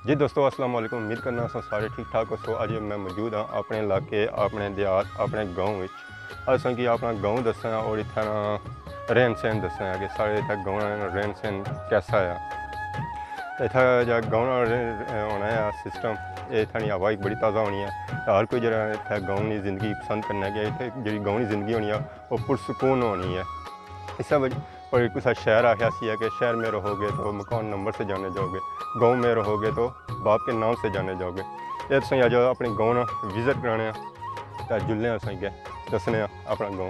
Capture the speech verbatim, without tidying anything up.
جی دوستو، السلام علیکم۔ امید کرنا سو سارے ٹھیک ٹھاک ہو سو۔ اج میں موجود ہاں اپنے علاقے، اپنے دیہات، اپنے گاؤں وچ۔ اج سنگی اپنا گاؤں دسنا اور اتھا نا رہن سہن دسنا کہ سارے اتھا گاؤں نا رہن سہن کیسا ہے۔ اتھا جا گاؤں نا رہ-، ہونا ہے سسٹم، یہ اتھا نی ہوا ایک بڑی تازہ ہونی ہے۔ تو ہر کوئی جڑا اتھا گاؤں نی زندگی پسند کرنا کہ اتھے جڑی گاؤں نی زندگی ہونی ہے، وہ پرسکون ہونی ہے۔ اس وجہ اور کسا شہر آخیا سی ہے کہ شہر میں رہو گے تو مکان نمبر سے جانے جاؤ گے، گاؤں میں رہو گے تو باپ کے نام سے جانے جاؤ گے۔ یہ تساں اج اپنے گاؤں نا وزٹ کرانے ہیں، تے جلنے ہیں تساں کے دسنے ہیں اپنا گاؤں۔